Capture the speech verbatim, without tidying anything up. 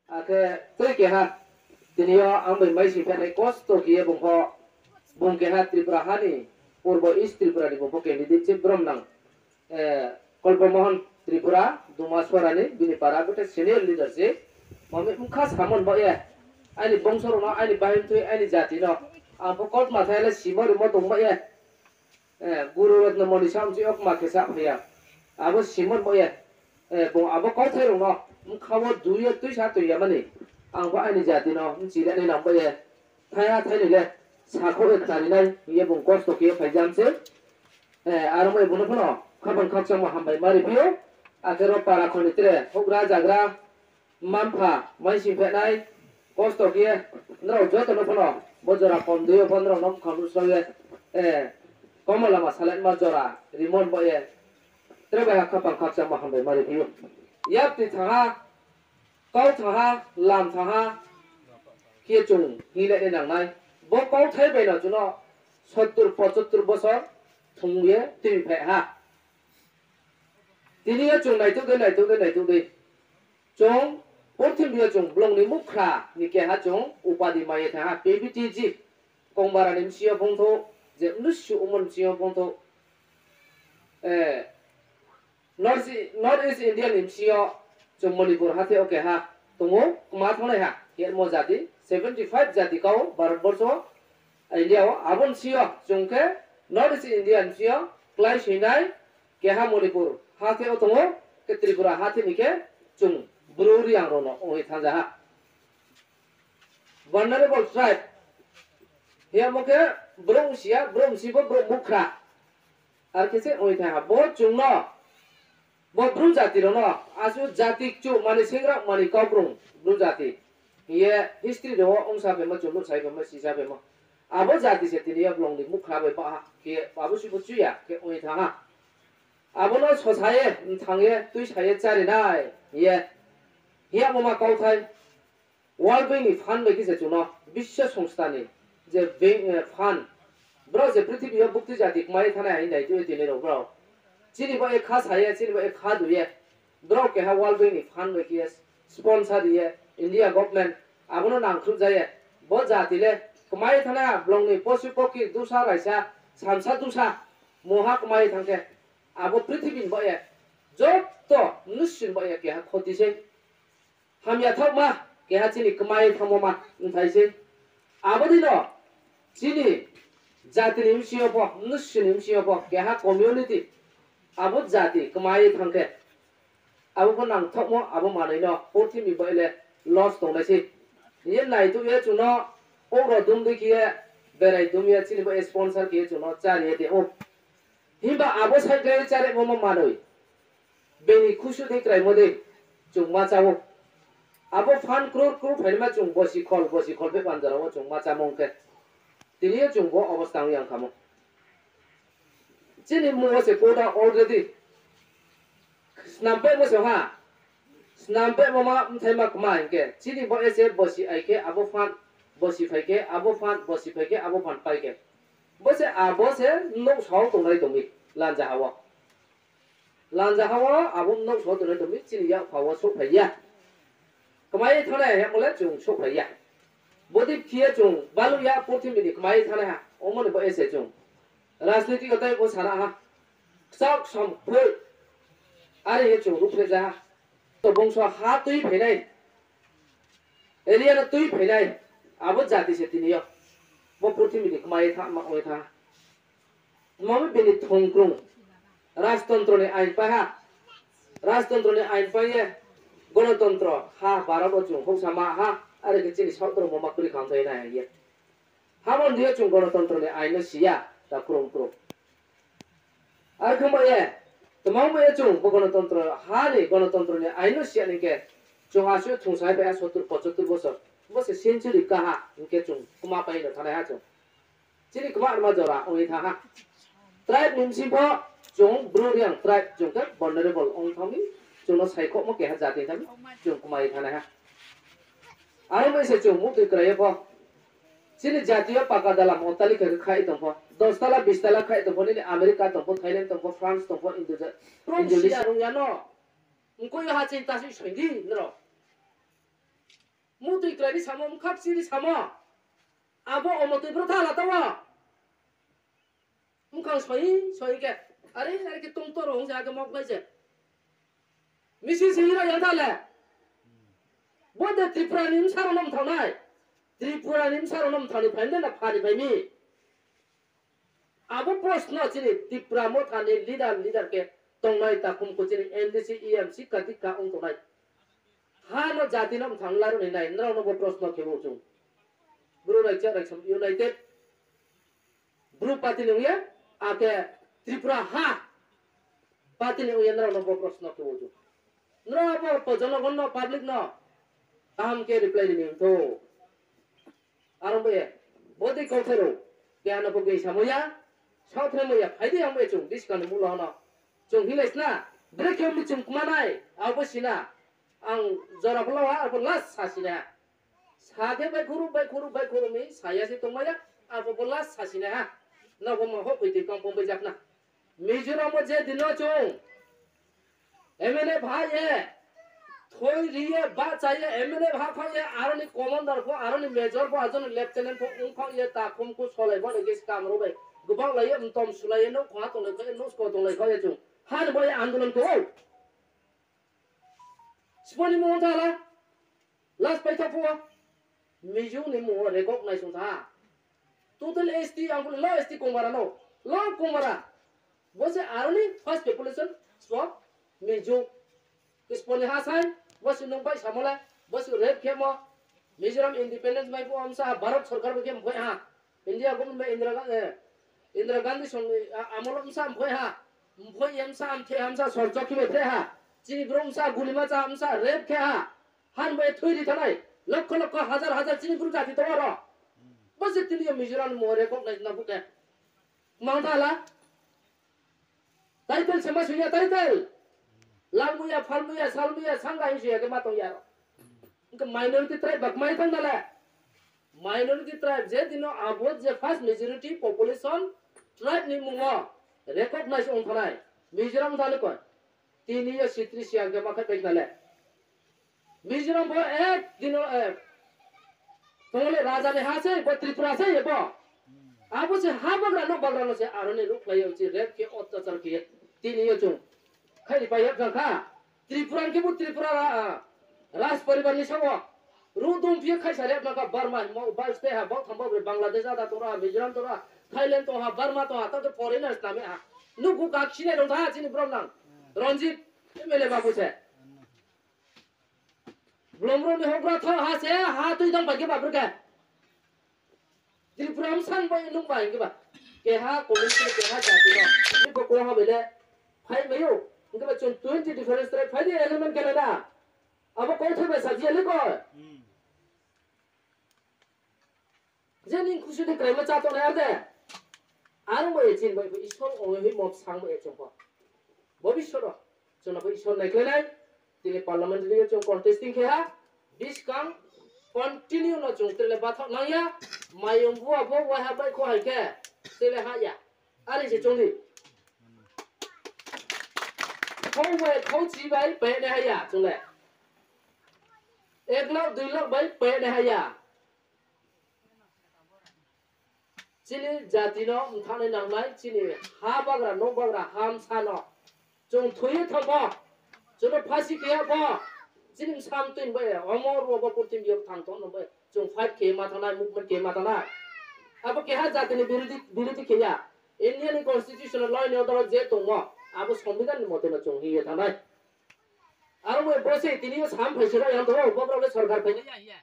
Akhe tei keha, tini yo ang bai maising phainai kosto khe ye bung pho, bung keha Tripura ha ni, Purbo East Tripura ni bung pho candidate se brom nang, eh, Kolpo Mohon Tripura, Dumasora ni, bini para bete senior leader se, mami bkha samon bo ye, aini bongso rao no, aini bahimthui, aini jati no, ang pho kautma thai le simo rimo tong bo ye. Eh, Guru Ratna Moni samchi okma khe sa phai ya. Abo simon bo ye. Eh, bung abo kauthai rao no bkha wo dui ye tuisa tui ya mani. Ang bo aini jati no bchi le nai nang bo ye. Thaiha thaini le sakhouh ye khnari nai hing ye bung kosto khe ye phai jam se. Eh, aro mo ye bung no phono khaphang khakchangmo hambai ma ri phi ou. Akhe ro para khoni tre houhgra jagra, mma-mpha, maising phainai, kosto khe ye, nrao joto no phono, bo jora kom dei yo pho nrao no bkhang nuhsrao ye, eh, komo lama salaima jora, rimon bo ye, tre bai ha khaphang khakchangmo hambai ma ri phi ou. Yapti thangha, kau thangha, lam thangha, khe chung hing le nai nang nai. Bo kauthai bai no chung no sottur pochottur bosor thung ye tui phai ha. Tini yo chung naituh dei, naituh dei, naituh dei. Chung purthimbi yo chung blong ni mukhra ni keha chung upadi mai ye thanng ha, P V T G. Kongbara ni bsing yo phongthouh, je mnusu omo ni bsing yo phongthouh. Eh, North, North East India ni bsing yo chung Manipur hathe wo keha tong ou, kma thanngnaiha, khe mo jati, seventy five jati kau Bharat borso, India wo, abo ni bsing yo chung khe North East India ni bsing yo klái soinai, keha Manipur hathe wo tong ou, khe Tripura hathe ni khe chung Bru Reang rao no ong ye thanng ja ha. Vulnerable tribe. Hing ye mo khe brouh si ya, brouh si pho brouh mukhra. Ar khe se ong ye thanng ha. Bo chung no, bo Bru jati rao no, asuh jati kchu mani sengra mani kaukrung Bru jati. Hing ye history rao wo ongsa phaimo, chung nuhsai phaimo, sisa phaimo. Abo jati se tini yo blong ni mukhra bai baha khe abo si pho chu ya khe ong ye thanng ha. Abo no sosa ye, mthang ye, tuisa ye chári nai hing ye. Hing ye abo ma kauthai. World Bank ni fund bai khe se chung no, biswa songstha ni je bank, eh, fund, brao je prithibi yo bukti jati kmai ye thanng nai hing nai tui ye tini rao brao. Chini bo ye kha sa ye, chini bo ye kha du ye, brao keha World Bank ni fund bai khe ye sponsor ri ye, India government abo no nangkhruh ja ye, bo jati le kmai ye thanng nai, blong ni posu poki dusa raisa, samsa dusa, mungha kmai ye thanng khe, abo prithibi ni bo ye, joto mnusu ni bo ye keha khoti sei. Hamya thaohma, keha chini kmai ye thanngmo ma, mthai sei. Abo dei no, chini jati ni bsing yo pho, mnusu ni bsing yo pho, keha community, abo jati kmai ye thanng khe, abo pho nangthaohmo, abo manoi no, purthimbi bo ye le loss tongnai sei. Hing ye naituh ye chung no, kouh rao dum dei khe ye, berai dum ye, chini bo ye sponsor khe ye chung no chári ye tong ou. Himba abo saiklai ye cháremo ma manoi, bini khusu dei kraimo dei, chung ma chá ou. Abo fund crore crore phainaima chung bosi khol, bosi khol phe banjara wo chung ma chámo ong khe, tini yo chung bo obostha ong yang khamo. Chini mmung wo se quota already snam pehmo se ha. Snam pehmo ma bthai ma kma hing khe, chini bo ye se bosi ai khe abo fund, bosi phai khe abo fund, bosi phai khe abo fund pai khe. Bo se abo se nouhsao tongnai tong mi, lanjaha wo. Lanjaha wo abo nouhsao tongnai tong mi, chini yakpha wo souhphai ya. Kmai ye thanngnai hingmo le chung souhphai ya. Bodei khe ye chung baluh ya purthimbi ni kmai ye thanngnai ha, omo ni bo ye se chung rajniti yo tei bo sana ha. Kchaoh ksom kphoih. Are ye chung ruhphreh ja ha. To bongso ha tui phainai, area no tui phainai, abo jati se tini yo bo purthimbi ni kmai ye thanng ma ong ye thanng ha. Mami bini thongkrung, rajtontro ni ain pai ha. Rajtontro ni ain pai ye, gonotontro ha Bharat wo chung houhsa ma ha, are khe chini South rao mo ma kri khang thai nai hing ye. Hamo ni yo chung gonotontro ni ain no si ya, ta krung krung. Ar khe bo ye, tma ong bo ye chung bo gonotontro, ha ni gonotontro ni ain no si ya ni khe, chung asuh thungsai bai ha sottur pochottur bosor. Bo se century kaha, hing khe chung kma pai no thanngnai ha chung. Chini kma nma jora ong ye thanng ha. Tribe ni bsing pho chung Bru Reang tribe chung khe vulnerable ong thanng mi, chung no saikhouhmo keha jati thanng mi, chung kma ye thanngnai ha. Aro bai se chung muhtoi krai ye pho. Chini jati yo paka dalam ottalika khe khai tong pho, dos tala, bis tala khai tong pho, nini America tong pho, Thailand tong pho, France tong pho, Indo-, Indonesia rung ya no. Mkoih yo ha chini ta soi soi di, nrao. Mutoi krai ri samo, mkhak si ri samo. Abo omo tui bro tha la tao. Mkhang soi, soi khe. Are, are khe tong toro hong se ake mok lai se. Misi si hira yang tha le. Bo de Tripura ni bsa rao no mthang nai. Tripura ni bsa rao no mthang ni phai de na pha ni phai mi. Abo prosno chini Tipra Motha ni leader, leader khe tongnai takhum ko chini M D C, E M C kadi ka ong tongnai. Ha no jati no mthang laro ni nai, nrao no bo prosno khe bo chung. Bru Raikcha Raiksom United, Bru party ni ong ye, ake Tripura ha party ni ong ye nrao no bo prosno khe bo chung. Nrao bo po jonogon no, public no, kaham khe reply ri ni ong tho. Aro bo ye, bodei kauthai rao, keha no bo gei samo ya, saothrai mo ya, phai di ang bo ye chung, buskang ni mulo no. Chung hinglai sna, brekhe mi chung kma nai, abo sina. Ang jora pho lo ha, abo last sa sina ha. Sa de bai khuru, bai khuru, bai khuru mi, sa ya se tongmai ya, abo bo last sa sina ha. Na bo mo ho koi tui kang pong bai jak na. Mizoram wo je din no chung M L A bha ye, thoi ri ye, bahcha ye, M L A bha kha ye, aro ni commander pho, aro ni major pho, aro ni lieutenant pho, ong kha ye, takhum ku solai bo ni gis kam ro bai. Gubang lai ye, mtom sulai ye, nouh kha tonglai kha ye, nouh sko tonglai kha ye chung. Ha ni bo ye andolon khe ou. Sbo ni mung tha la. Last paithaoh phuh wo Mizo ni mung wo recognize ong tha. Total S T ang phuh lo S T Kongmara no. Lo Kongmara. Bo se aro ni first population sbo Mizo. Kispo ni ha sai, bo se nung bai samo le, bo se rape khemo. Mizoram independence bai phuh wo msa ha, Bharat sorkar bai khe mphoi ha. India government bai Indira Ga-, eh, Indira Gandhi song ni, a-, amol wo msa mphoi ha. Mphoi ye msa mthe ha, msa sorjo khe bai phre ha. Chini brouh msa gulima cha, msa rape khe ha. Han bai thui ri thanai. Lokho lokho, hazar hazar chini brouh jati tong aro. Bo se tini yo Mizoram ni mung wo recognize na phuh khe. Mang tha la. Title se ma sui ya, title. Langmuya, phalmuya, salmuya, sangga hing sui ya khe ma tong ya ro. Hing khe minority tribe ba kmai thanng na le. Minority tribe je din no abo je first majority population tribe ni mung wo recognize ong thanai. Mizoram tha le koi. Tini yo sitri siang khe ma khe pai na le. Mizoram pho ek din no, eh, tong le raja ni ha se, bo Tripura se ye bo. Abo se ha bagra, nouh bagra no se aro ni ruhkhlai ye, uchi rape khe, otyachar khe ye. Tini yo chung khai ri pai ye kha kha. Tripura khe bo Tripura ra-, ah, Raj poribar ni sao. Ruh dum phi ye khaisa rape na kha Burma, mo, bar ste ha, bok tham bok bre Bangladesh ada tora, Mizoram tora, Thailand tong ha, Burma tong ha, ta to foreigners name ha. Nugu kak sinai rong tha chini brom nang. Ranjit, M L A babu se. Blomro ni houhgra thaoh ha se, ha tui dang bai khe ba brekhe. Tripura bsang bai nung bai hing khe ba. Keha community, keha jati no. Ni bo kong ha bai le. Phai mai ou. Hing khe ba chung twenty difference try phai di element khe na. Abo kong thai bai sa ji ya le ko. Je ning khusi ni kraima chá tongnai ar de. Aro bo ye chini bai pho Isor ong ye hoihmo bsang bo ye chung pho. Bo Isor o. Chung no pho Isor naikhlai nai. Tini parliamentary yo chung contesting khe ha. Buskang continue no chung tre le bathaoh nang ya. Mayung bua bo waiha bai kho hai khe. Tre le ha ya. Are se chung di. Khou bai, khou chi bai, pai nai ha ya, chung le. Ek lakh, dui lakh bai, pai nai ha ya. Chini jati no mthanai nangnai, chini ha bagra, nouh bagra, ha bsa no. Chung thoi ye thang pho, chung no phasi khe ya pho, chini bsa mtui bai, omo ruh bo purthimbi yo thang tong no bai. Chung fight khe ma thangnai, movement khe ma thangnai. Abo keha jati ni birodhi, birodhi khe ya. India ni constitution law ni odoro je tongmo, abo sombidhan ni mote no chung hing ye thangnai. Aro bo se tini yo sam phai se rao yang tong ou, bo brao le sorkar phai nai ya hing ye.